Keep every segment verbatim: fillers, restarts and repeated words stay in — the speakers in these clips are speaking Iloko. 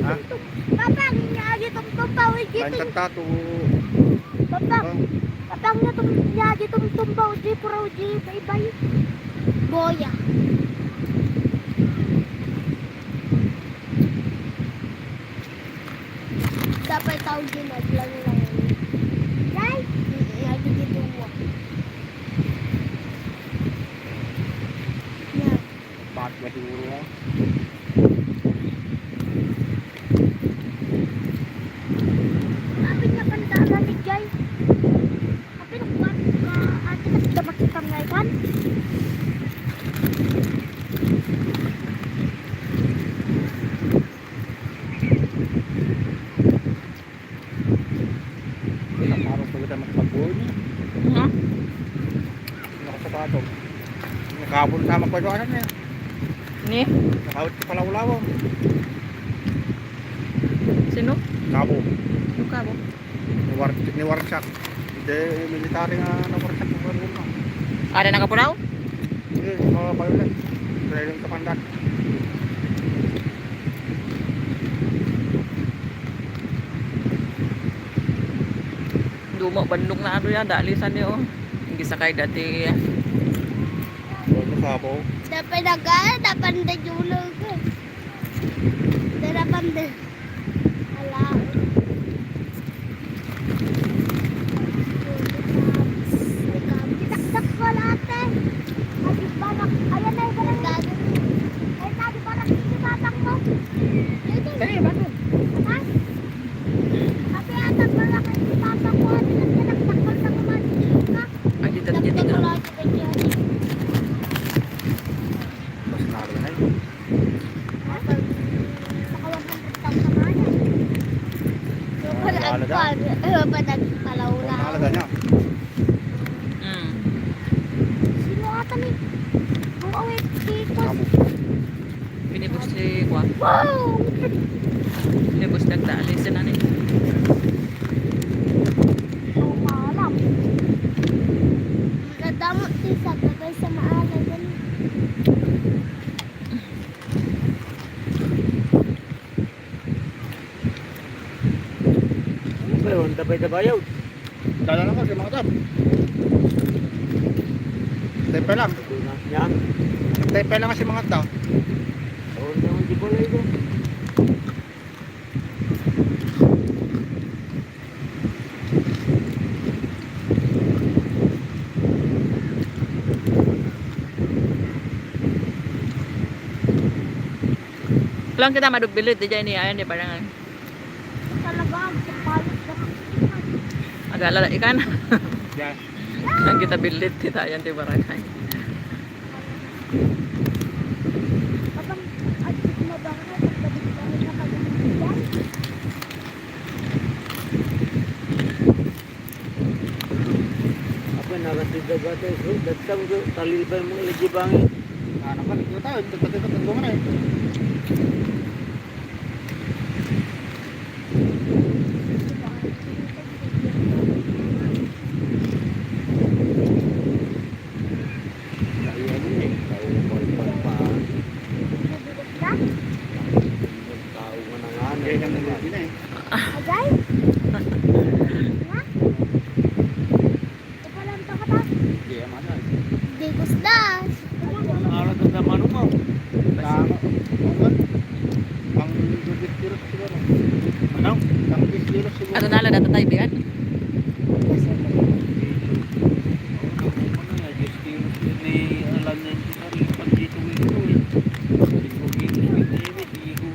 Papang, niya agi tumtumba, uy, Main jipin. Kanta to. Papang, Oh. Papang niya tum-, niya agi tumtumba, uy, jipura, uy, jipaybay. Boya. Dapat tao din, naglang lang. Jay? Mm, agi dito mo. Yan. Bakit ba siguro nga? Kapit na pandagan ni Jay. Kapit na kuwan, ka, ate, kapit na makita nga ikan. Ay, naparos pa kita magpagbuo niya. Ha? Nakasapato. Nakabon sa magpagbuo niya. Ni? Nakawit sa kalawlawan. Sino? Kabo. Yung kabo? Ni War-, ni Warchak. Hindi, military nga na Warchak. Yung ano, no? Ada nakapulaw? Hindi, mga violet. Kaya yung kapandan. Duma, bandok na ano yan, dalisan niyo, oh. Hindi sakay dati, ah. Ano sa po? Dapat naga, dapat na julog. Dapat na. Ala. Itakdak ko lahat, eh. Ay, di barak. Ayan na, ibarak. Ay, na, di barak. Di batang mo. Dali, bato. Ha? Ate, atag wala kay tatang ko, ate, nagdadakdak ka sa mga ka. Ay, di, di, di, di. Mas nalo na yun. Atag, naka one hundred thousand na yan. Yung pala, ang pan, eh, pa nagpalawla. Ang mahalaga niya. Mm. Sino ata ni? Ang awit, Kikos. Amo. Pinibus si Kwa. Wow! Pinibus nagdali sa nani. Maalam. Kadamo ti sa bagay sa maalam. Pero ang dabay-dabayaw. Dala lang kasi mga tao. Tempe lang. Yan. Tempe lang kasi mga tao. Oo, hindi naman di pala ito. Lang kita madugbilit, di dyan ni ayan, di parang. Talaga, ang sapalit na. Agalala ikan. Yan. Ang kita bilit, kita yan, di barangay. Abang, at mabangay, pagkabit-kabit na pagkabit. Apa, nakatigaga tayo. So, datang ko, talilbay mo, lagi bangin. Ano ka, ito tayo, ito, ito, ito, ito, ito, ito, Agay? Ha? Kapalan pa ka pa? Di, ano, eh. Di gusdas. Ang alat ng damano mo. Tama. Ang diyos-diyos siguro. Ano? Ang diyos-diyos siguro. Ano na, ala, datatay, bigat? Ano nga, diyos-diyos ni Alan yan, si Sari, pag dito, ito, eh. Siguro, ito, ito, ito, ito, ito,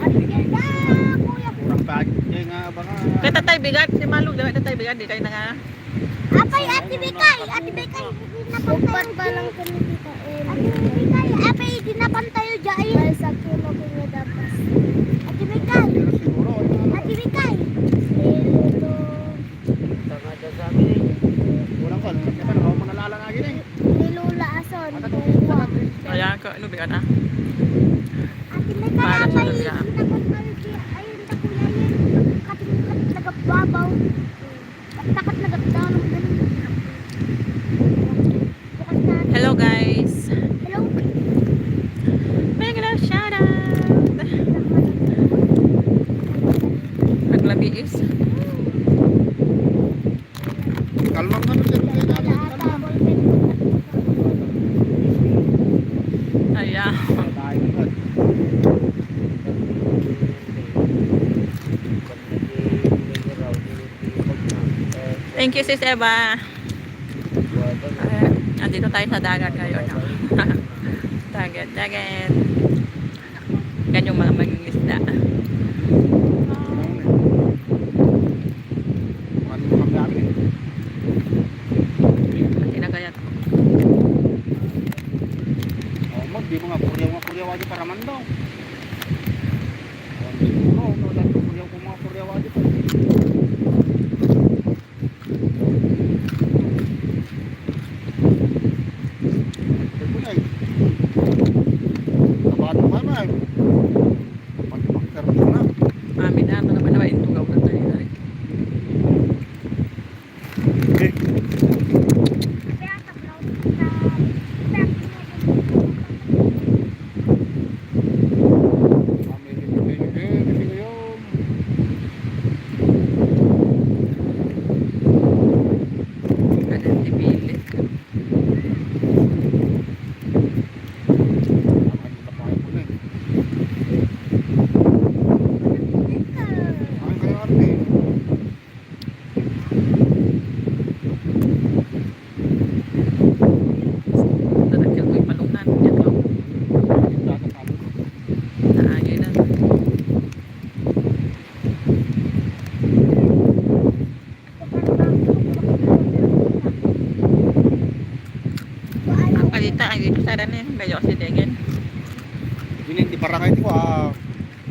At kita, kuya. Kurang pa, eh, nga, baka Kay Tatay Bigat, si Malug, di ba, Tatay Bigat, di kayo na nga. Apay, Ate Bikay, Ate Bikay, di na pantay. Upat pa lang kami dito, eh. Ate Bikay, apay, di na pantay, dyan. May sa kilo ko nga dapas. Ate Bikay. Siguro, Ate Bikay. Silo to. Tama daw sa amin, eh. Kurang ko, ano, ano, manalala na yun, eh. Ni Lola Ason. Ayan ka, ano ba yan, ah? Ate, may Para sa kaya luya. Ayun, takuya yun. Katingkat nagababaw. Takat nagagdalong ganun. Bukas na. Hello, guys. Hello. Big love shout out. P S. Kalmang ka na dyan, kaya na, kalmang. Ayan. Thank you, Sis Eva. Ayan, nandito tayo sa dagat ngayon, no? Dagat, dagat. Yan yung mga mangingisda. Ano yung mga gamit? Kinagayat. Oh, mag, di mga kuryaw, mga kuryaw aja para man daw. Oh, siguro, no, dati kuryaw ko mga kuryaw aja. Kabado ka na. Pagpakter mo na. Amin na, ano naman naman, intugaw na tayo, tayo. Okay. Amin, amin, amin, amin, amin. Kanan ti Philip. Dadagkel ko yung palungan. Yan lang. Naayay na. Ang kalita, ay dito sa ranin, medyo kasi dingin. Yun yung di barangay ko, ah.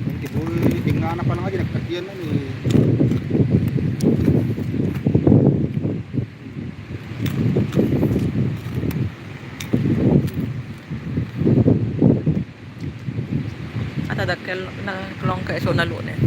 Yung di boy, tingnan na pala nga, di nagkatiyan na ni. At adakkel na klong ka iso na lunen.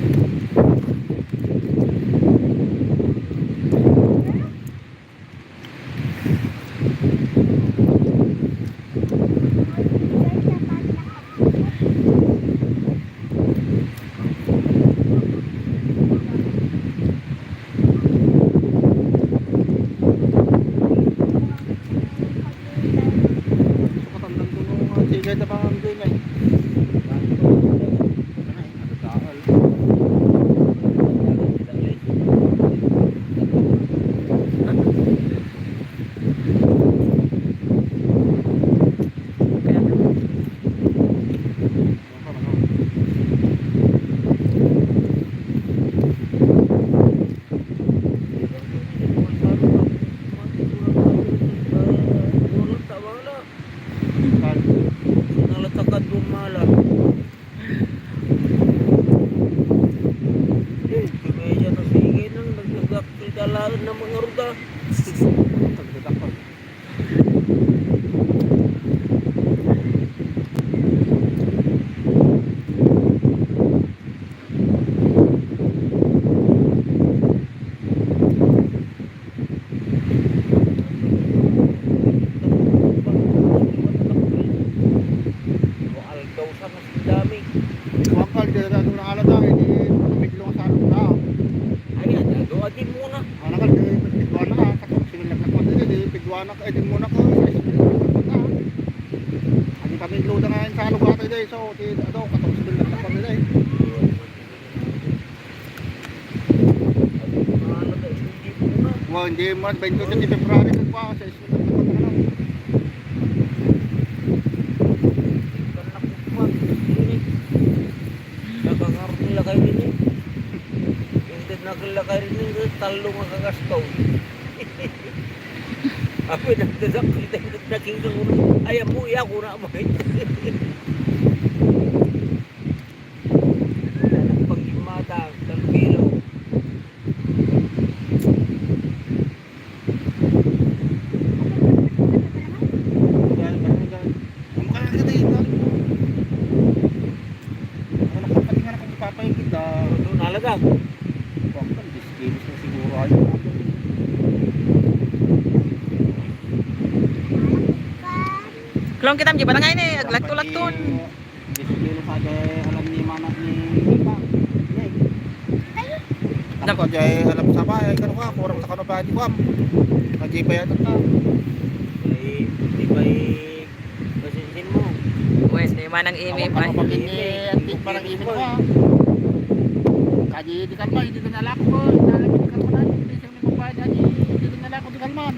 Sige, ito pang ang gulay. Ay, nagkakaal. Nalatakad mo mala. Kaya na sige nang nagdagak, kalain na mga ruda. Nagdagak. Aldaw sa mas dami. Kuwan ka, di na, di na alata, eh, di, tumiglo nga sa along tao. Ay, ada, do, adi muna. Ano ka, di, pigwana ka, katong sinilaglag mo, di, di, pigwana ka, eh, di muna ka, sa sinilaglag mo, ah. Ang pamiglo na nga yung sa along ata, di, so, di, ano, katong sinilaglag mo, di, eh. Wa, hindi man, twenty-two February ka pa, sa school ka pa, ano. Nakangarap nila kayo din eh. Hindi na kila kayo din eh, talo nga kagastaw. Ako yung nagdadak, hindi nagdaking kang ulo. Ay, apo, iya ko na mo. Paglimata, kalbiro. Ang makakita yung galing. Ang nakapati nga na kung ipapahingkit, ah. Doon, alaga. Bakit, diyes kilos na siguro, ayun. Klong kita, di ba na ngayon eh, aglatto-latton. Diyes kilo sa de, alam ni Manat ni Tita. Yay. Kayo? Kadiay alam sa bay, ay kano ka, kurang sa kano pa di kuam. Kadiay bayatan ta. Ay, di bay pasinsin mo. Wen, di manang imi. Awan pa kano pa kini, antik manang imi ko, ah. Kadiay di kalma, hindi na nalako ko, inalami di kalma na, hindi siya may magbayad, kadiay hindi na nalako di kalman.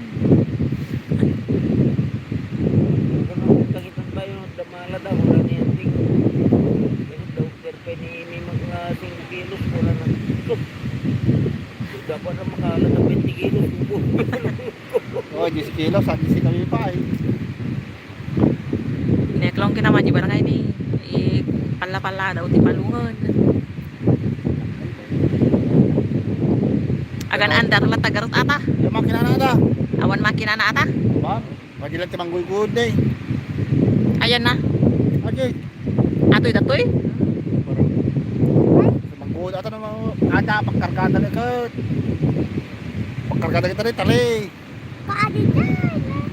Kano, kagitan tayo, damala daw, wala niya, antik. Kaya daw, Pero pwede may mga singko kilos, wala na. Sus! Dapat na makala na twenty kilos, ubo. Oh, diyes kilos, sa diyes kami pa, eh. Neklong kinaman di barangay ni, i-palla-palla daw ti palungan. Agan andar la tagarot ata. Yung makina na ata. Awan makina na ata. Ba? Pwede lang ti manggulgulod, eh. Ayan na. Agi. Atoy datoy? Manggulgulod ata naman. Ada, pagkargada na kat. Pagkargada kita rin, tali. Paadi dyan, eh.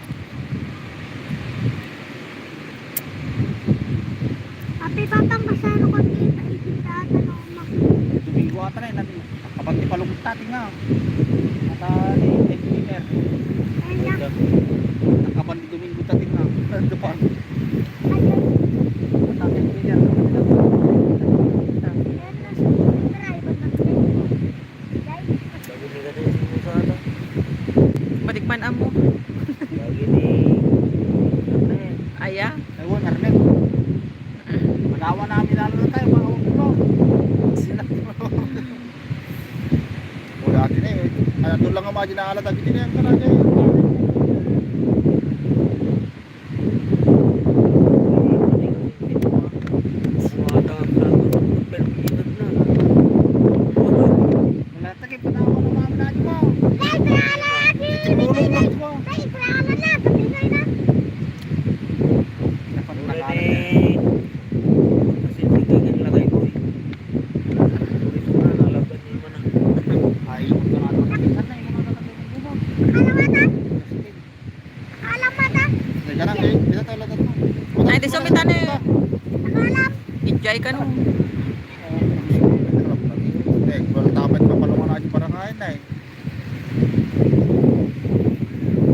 Api, Papang, basta ano ko dito, itinda ata na umak. Domingo ata na, eh, nag-, nakapanti pa lungkot dati nga. Ata ni Ed Peter. Ayun na. Nakapanti Domingo dati nga. Ano pa? Ayun. Ata ni Ed Peter. Ayun na, sa driver na. Bago ni Gadis mo sa ata. Balikman amo. Lagi ni Arnel. Aya? Ewan, Arnel. Magawa namin lalo na tayo, mga ulo. Wala din eh. Ay, ato lang ang mga dinaalat, ang dinaalat ka na dyan. Wala ta kay panawan ng mga manalo mo. Ay, wala na, di. Ay, wala na, pabigay na. Dapat panawan. Kasi sige, lagay ko eh. Tulis ko na, nalagyan niyo man ah. Ay, wala na. Ano ba ta? Alam mo ta? Ay, ganang, eh, bisa tayo lagat mo. Ay, di sumita na eh. Alam. Enjoy ka no. Eh, wala tapat pa pala mga para kain na eh.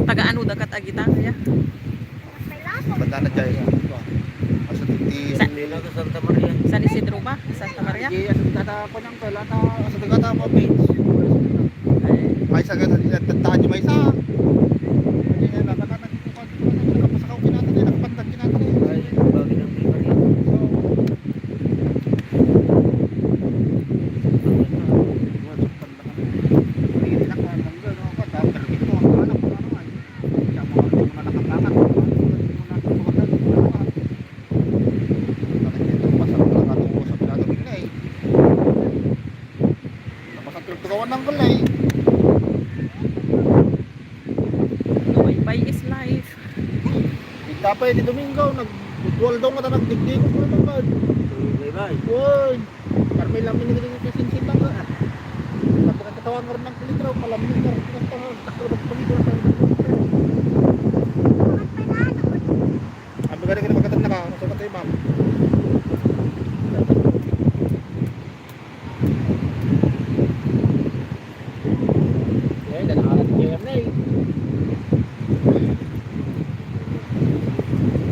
Taga ano dakat agita kaya? Banda na dyan. Asa ti Sa- Santa Maria. San Isidro ba? Santa Maria? Hindi, asa ti kata ko nang kala ta, asa ti kata mo, Pins? Ay, sa ganun, ina, tagtaan yung may isa. Hindi nga, nakakatabi ko, nakapasakaw kinata niya, nakapandag kinata niya. Ay, bagay ng Maria. So, hindi na kaya lang yun, no? Pag, ah, permit ko, ang anak ko, ano nga, eh. Siya mo, hindi mo na nakatangan, ano, hindi mo na nakatangan, ano nga. Bakit ito? Masarap talaga itong usap na ito, Bing, eh. Napasakit ito kawan ng gulay. Lumaybay is life. Kita pa di Domingo, nagtutual daw nga ta nagdigdingog na naman. Lumaybay. Woy! Parang may lamin na ganyan kasinsin lang ka. Napakatawa nga rin ng kulit raw, malamin na rin. Takbo na pag-ibig. Ang maganda ka na magkatanda ka, masukat tayo, ma'am. Eh, dan alat niya yan, eh.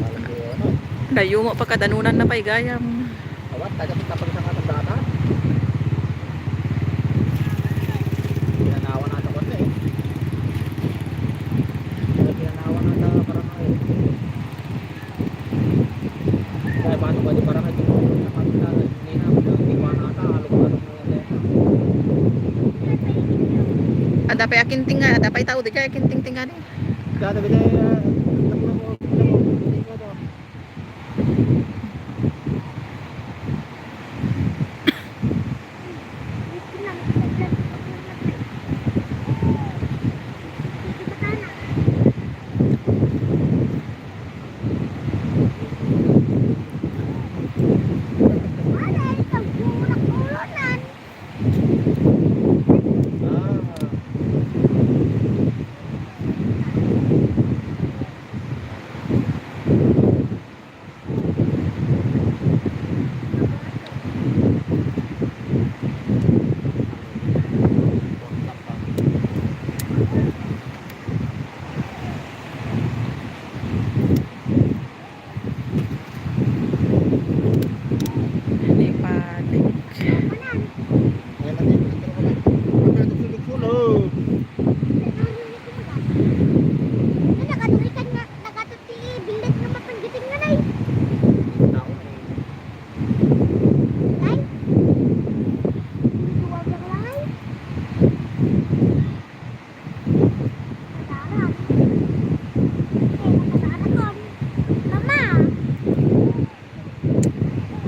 Alat niya yan, eh. Layo mo pagkadanunan na pa'y gayam. Awat, taga kita pag isang atang data. Pinanawan ata ko, eh. Pinanawan ata para kayo. Kaya paano ba, di parang ito, hindi na, hindi pa nata, alok-alok na yan, eh. Ada pay akinting nga, ada pay tao di kaya akinting tinga ni. Kada bida, ah, takbo mo, takbo mo, takbo mo.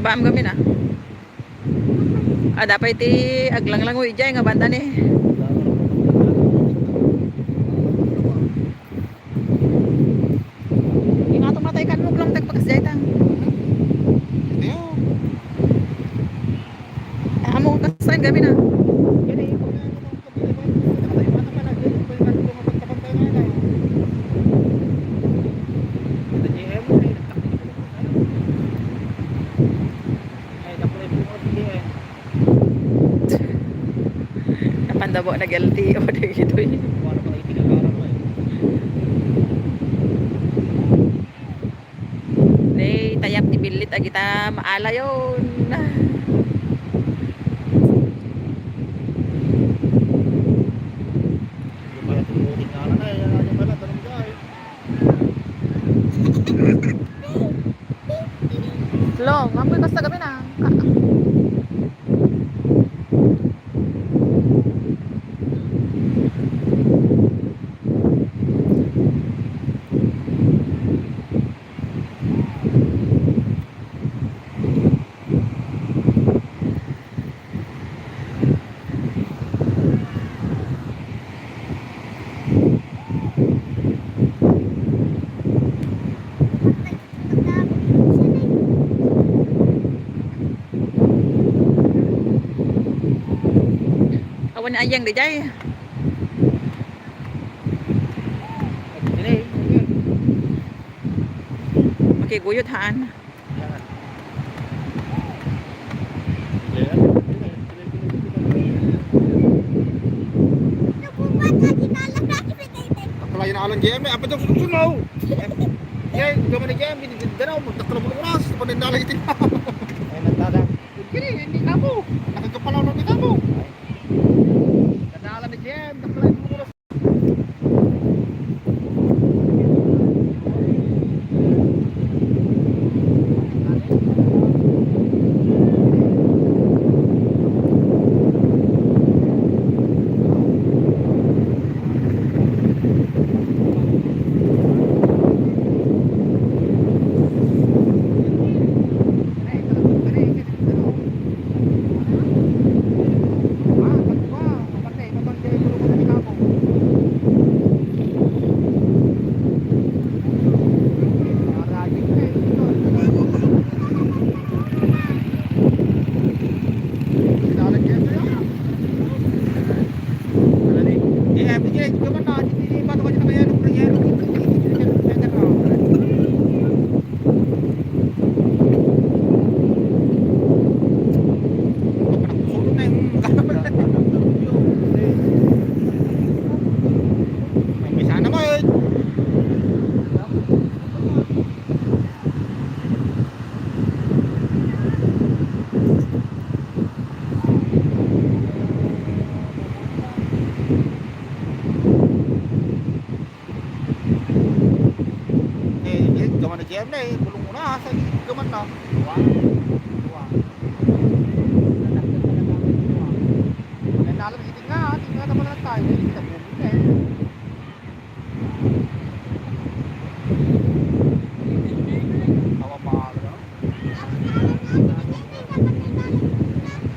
Paam kami na. Adda pay ti aglanglangoy idiay nga banda ni. Ingato matay kan mo, Glong, tagpakas jay tang. Iyo. Amo ka saan kami na. Napanda po nag-L T O dagitoy. Nay, tayap ti billit, agita maalayon. Long, amoy kasta kami na. Awan ni ayang daydiay. Makiguyod haan. Akla yan alang J M eh. Apa daw susunod? Yay, gaman ni J M, hindi din daw. Magdakla mo oras. Panindala iti. Ay, nagdada. Kini, hindi ka mo. Nakagapalaw lang kita mo. Nadala ni J M, dakla mo oras. Umpisa na mo eh. Eh, eh, gaman na J M na eh. Bulong mo na, sa gaman na. Dua. Dua. Ano na lang, iting nga, iting nga naman lang tayo. Hindi na bumili na eh. Awa pa, ano?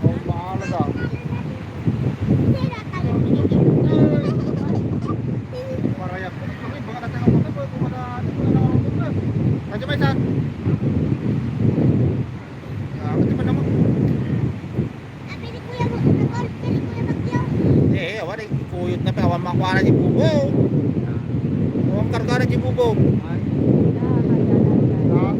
Oh, bahala ka. Paraya. Ay, baka natin ang mga, baka na, ano, ano, ano, ano. Nandiyan ba, isa? Ah, ba't di pa naman? Pili Kuya Mo-, Pili Kuya Bakyo. Eh, awan, eh, kuyot na pa, awan makuha na si Bubo. Awan karga na si Bubo. Ay. Ah.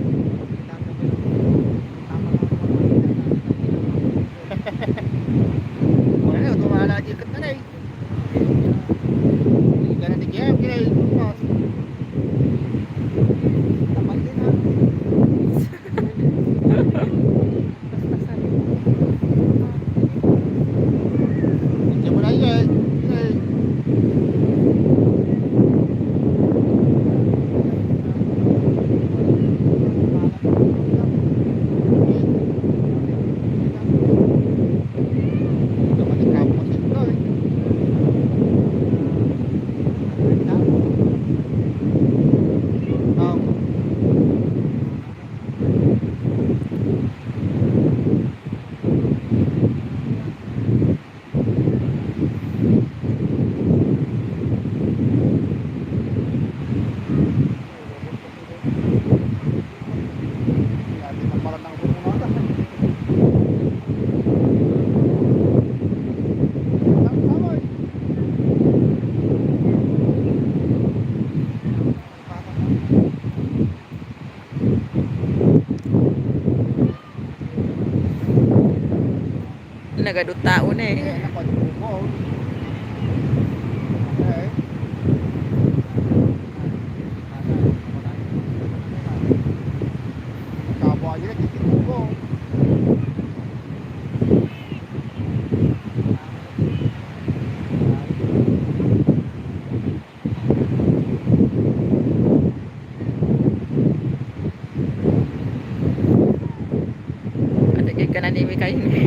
Wala na, tumala, ikot na na eh. Hindi ka na ni Jem, kaya ikot pa. Tapal din, ha? Basta sa Hindi mo na yan. Yan. Nagadu tao ne. Eh, anak ko, di ko. Eh. Kabuan nila, di ko. Ate, kay kananimi kayo ni.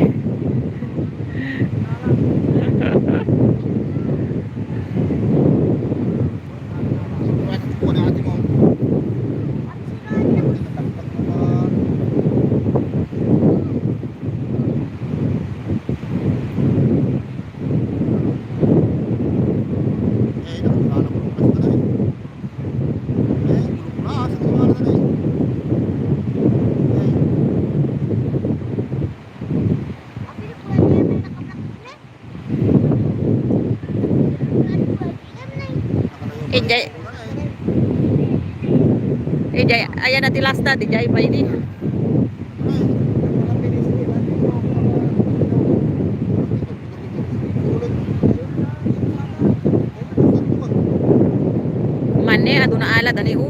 Ijay, ijay, ayan na ti lasta, ijay pa ini. Mane, aduna ala, dani, o.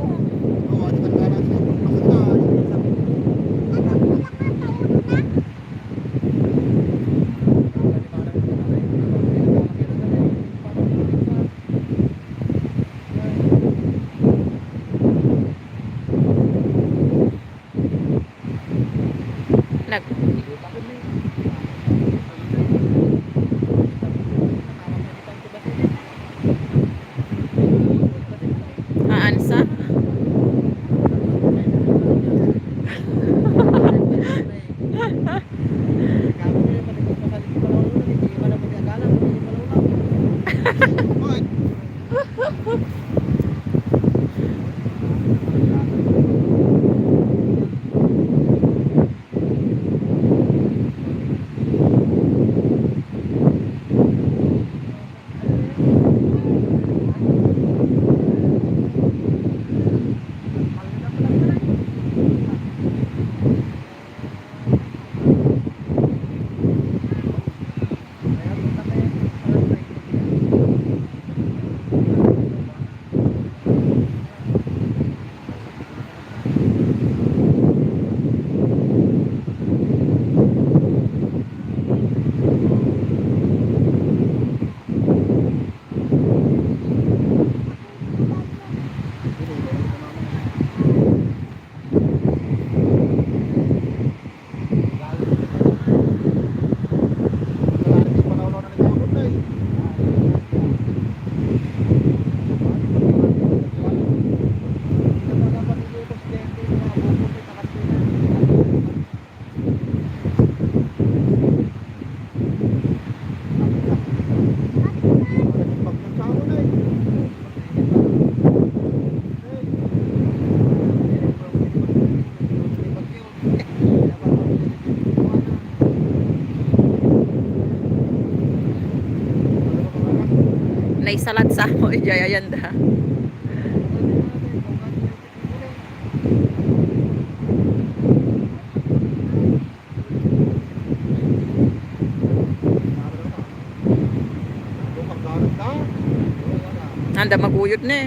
Nag- Aansa? Naisalat sa mo, ijay ayan da. Anda maguyod ne.